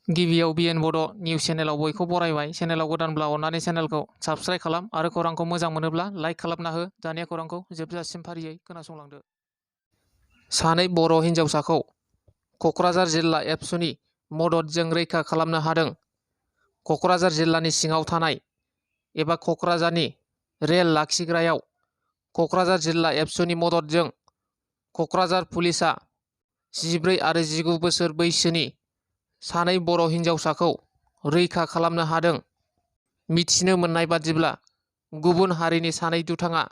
गिबियाव बिएन बड' निउस चेनेलाव बयखौ बरायबाय। चेनेलाव गोदानब्ला अन्नानै चेनेलखौ साबस्क्राइब खालाम आरो खौरांखौ मोजां मोनोब्ला लाइक खालामना हो। दानिया खौरांखौ जोबजासिम फारियै खोनासंलांदो। सानै बर' हिन्जावसाखौ क'क्राझार जिल्ला एबसुनि मददजों रैखा खालामनो हादों। क'क्राझार जिल्लानि सिङाव थानाय एबा क'क्राझारनि रेल लाखिग्रायाव क'क्राझार जिल्ला एबसुनि मददजों क'क्राझार पुलिसा 14 आरो 19 बोसोर बैसोनि सानै बर' हिन्जावसाखौ रैखा खालामनो हादों। मिथिनो मोननाय बादिब्ला गुबुन हारिनि सानै दुथाङा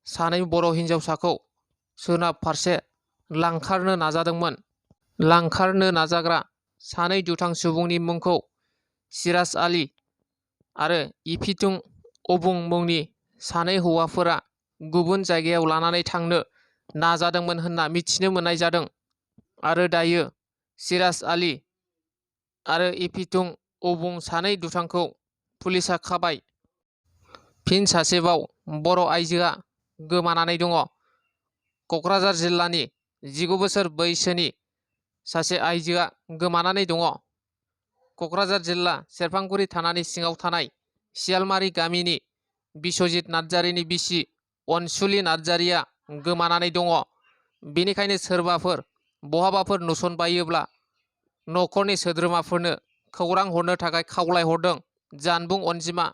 सानै बर' हिन्जावसाखौ सोनाब फारसे लांखारनो नाजादोंमोन। लांखारनो नाजाग्रा सानै दुथां सुबुंनि मुंखौ सिराज आली आरो इफितुं अबुं मुंनि सानै हौवाफोरा गुबुन जायगायाव लानानै थांनो नाजादोंमोन होनना मिथिनो मोननाय जादों आरो दायो सिराज आली आरो इफितुं अबुं सानै दुथांखौ पुलिसा खाबाय। फिन सासेबाव बर' आइजोआ गोमानानै दङ। क'क्राझार जिल्लानि 19 बोसोर बैसोनि सासे आइजोआ गोमानानै दङ। क'क्राझार जिल्ला सेरफांगुरि थानानि सिङाव थानाय सियालमारि गामिनि बिश्वजित नार्जारिनि बिसि अनसुलि नार्जारिया गोमानानै दङ। बेनिखायनो सोरबाफोर बहाबाफोर नुसनबायोब्ला न'खरनि सोद्रोमाफोरनो खौरां हरनो थाखाय खावलायहरदों। जानबुं अनजिमा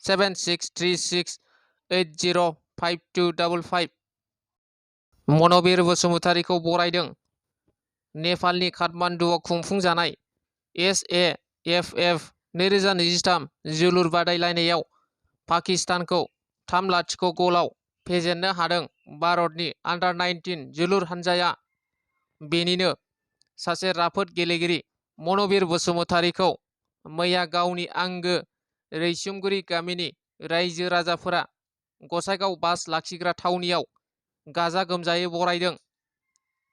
7636805255। मन'बिर बसुमतारीखौ बरायदों। नेपालनि काठमान्डुआव खुंफुंजानाय SAFF 2023 जोलुर बादायलायनायाव पाकिस्तानखौ 3-0 गलाव फेजेननो हादों भारतनि आन्डार-19 जोलुर हानजाया। बेनिनो सासे राफोद गेलेगिरि मन'बिर बसुमतारीखौ मैया गावनि आंगो रैसुमगुरि गामिनि रायजो राजाफोरा गसाइगाव बास लाखिग्रा थावनियाव गाजा गोमजायै बरायदों।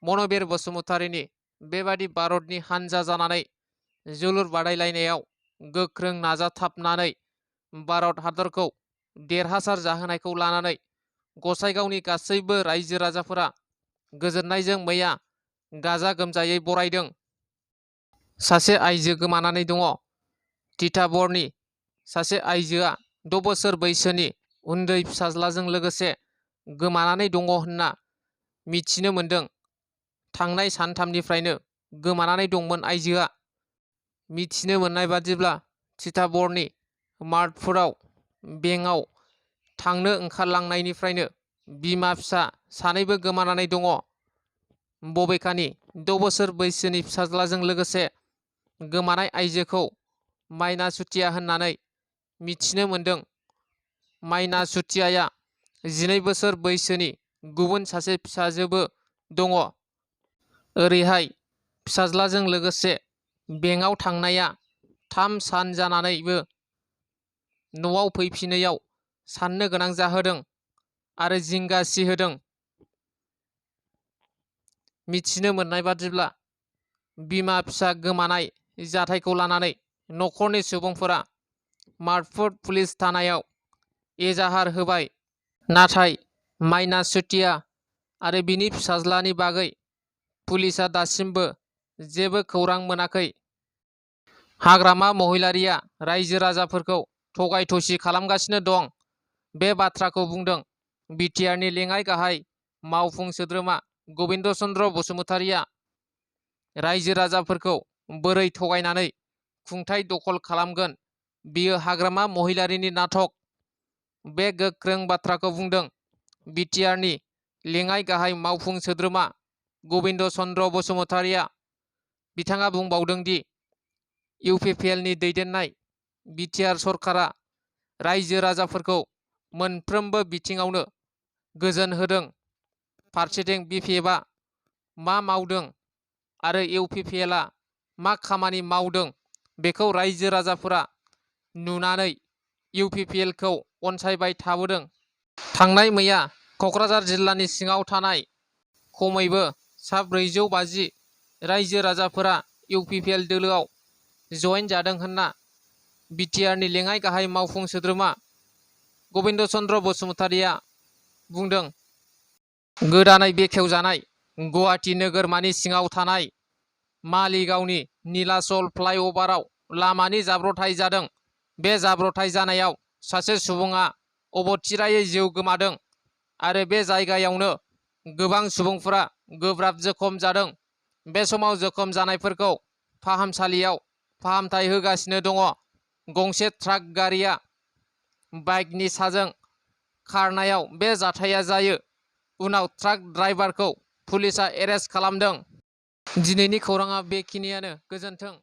मन'बिर बसुमतारीनि बेबादि भारतनि हानजा जानानै जोलुर बादायलायनायाव गोख्रों नाजाथाबनानै भारत हादरखौ देरहासार जाहोनायखौ लानानै गसाइगावनि गासैबो रायजो राजाफोरा गोजोननायजों मैया गाजा गोमजायै बरायदों। सासे आइजो गोमानानै दङ। तिताबरनि सासे आइजोआ 6 बोसोर बैसोनि उन्दै फिसाज्लाजों लोगोसे गोमानानै दङ होनना मिथिनो मोनदों। थांनाय सानथामनिफ्रायनो गोमानानै दंमोन आइजोआ। मिथिनो मोननाय बादिब्ला तिताबरनि मार्टपुराव बेंकआव थांनो ओंखारलांनायनिफ्रायनो बिमा फिसा सानैबो गोमानानै दङ। बबेखानि 6 बोसोर बैसोनि फिसाज्लाजों लोगोसे गोमानाय आइजोखौ माइना चुटिया होननानै मिथिनो मोनदों। माइना चुटियाया 12 बोसोर बैसोनि गुबुन सासे फिसाजोबो दङ। ओरैहाय फिसाज्लाजों लोगोसे बेंकआव थांनाया 3 सान जानानैबो न'आव फैफिनैयाव साननो गोनां जाहोदों आरो जिंगा सिहोदों। मिथिनो मोननाय बादिब्ला बिमा फिसा गोमानाय जाथायखौ लानानै न'खरनि सुबुंफोरा मार्टपुर पुलिस थानायाव एजाहार होबाय। नाथाय माइना चुटिया आरो बिनि फिसाज्लानि बागै पुलिसा दासिमबो जेबो खौरां मोनाखै। हाग्रामा महिलारिया रायजो राजाफोरखौ थगाय थसि खालामगासिनो दं। बे बाथ्राखौ बुंदों बिटिआरनि लेङाइ गाहाय मावफुं सोद्रोमा गबिन्द चन्द्र बसुमतारीया। रायजो राजाफोरखौ बोरै थगायनानै खुंथाय दखल खालामगोन बियो हाग्रामा महिलारिनि नाटक। बे गोख्रों बाथ्राखौ बुंदों बिटिआरनि लेङाइ गाहाय मावफुं सोद्रोमा गबिन्द चन्द्र बसुमतारीया। बिथाङा बुंबावदों दि इउपिपिएलनि दैदेननाय बिटिआर सरकारा रायजो राजाफोरखौ मोनफ्रोमबो बिथिङावनो गोजोन होदों। फारसेथिं बिपिएफआ मा मावदों आरो इउपिपिएलआ मा खामानि मावदों बेखौ रायजो राजाफोरा नुनानै इउपिपिएलखौ अनसायबाय थाबोदों। थांनाय मैया क'क्राझार जिल्लानि सिङाव थानाय खमैबो सा 450 रायजो राजाफोरा इउपिपिएल दोलोआव जयेन जादों होनना बिटिआरनि लेङाइ गाहाय मावफुं सोद्रोमा गबिन्द चन्द्र बसुमतारीया बुंदों। गोदानै बेखेवजानाय गुवाहाटि नोगोरमानि सिङाव थानाय मालिगावनि नीलाचल फ्लाइअभाराव लामानि जाब्रबथाय जादों। बे जाब्रबथाय जानायाव सासे सुबुङा अबथिरायै जिउ गोमादों आरो बे जायगायावनो गोबां सुबुंफोरा गोब्राब जोखोम जादों। बे समाव जोखोम जानायफोरखौ फाहामसालियाव फाहामथाय होगासिनो दङ। गंसे ट्राक गारिया बाइकनि साजों खारनायाव बे जाथाया जायो। उनाव ट्राक ड्राइभारखौ पुलिसआ एरेस्ट खालामदों। दिनैनि खौराङा बेखिनियानो। गोजोन्थों।